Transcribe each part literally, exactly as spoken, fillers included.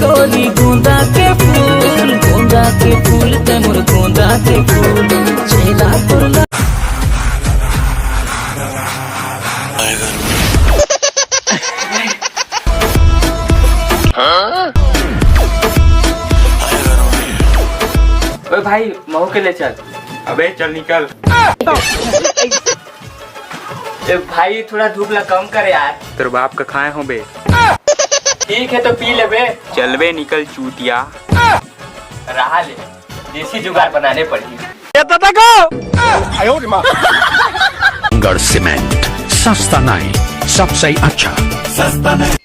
गोरी गोंदा के फूल, गोंदा के फूल, ते मोर गोंदा के फूल, चेहरा तोर ला- ओए भाई, महू के ले चल। अबे चल निकल। ए भाई, थोड़ा धूप ला कम कर यार। तोर बाप का खाए हो बे। ठीक है तो पी ले बे। चल बे निकल चूतिया। रहा ले, देसी जुगाड़ बनाने पड़ही। गढ़ सीमेंट, सस्ता नहीं, सबसे अच्छा। सस्ता नहीं।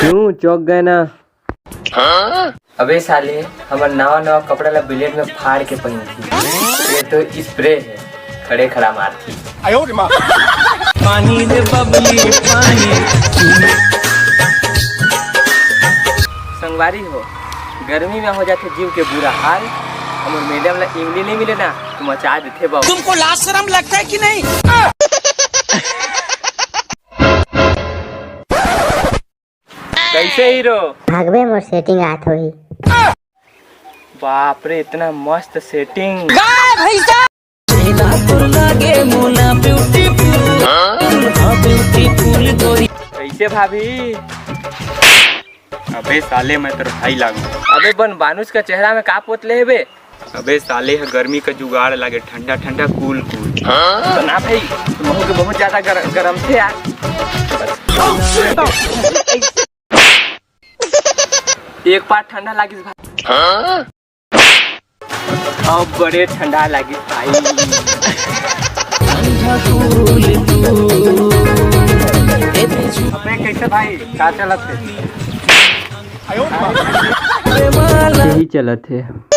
क्यों चौंक गए ना? अबे साले, हमर नवा नवा कपड़ा ला ब्लेड में फाड़ के पहनथी। ये तो स्प्रे है, खड़े खड़ा मारथी। पानी रे बबली पानी। संगवारी हो, गर्मी में हो जाथे जीव के बुरा हाल। हमर मैडम ला इमली नहीं मिले ना, तो मचा देथे बवाल। तुमको लाज शर्म लगता है कि नहीं? कैसे हीरो? भागबे, मोर सेटिंग आत होही। बाप रे, इतना मस्त सेटिंग। चेहरा तोर लागे मोला ब्यूटीफुल, हाँ ब्यूटीफुल गोरी। कैसे भाभी? अबे साले, मैं तोर भाई लागू। अबे बन बानुस का चेहरा में का पोत ले हेबे? अबे साले, ह गर्मी का जुगाड़ लागे, ठंडा ठंडा कूल कूल। तो ना भाई, महू के बहुत ज्यादा गर-, गरम थे यार। एक पार ठंडा लागिस भाई। अब बड़े ठंडा लागिस भाई। अबे कैसे भाई, का चलत है? यही चलत है।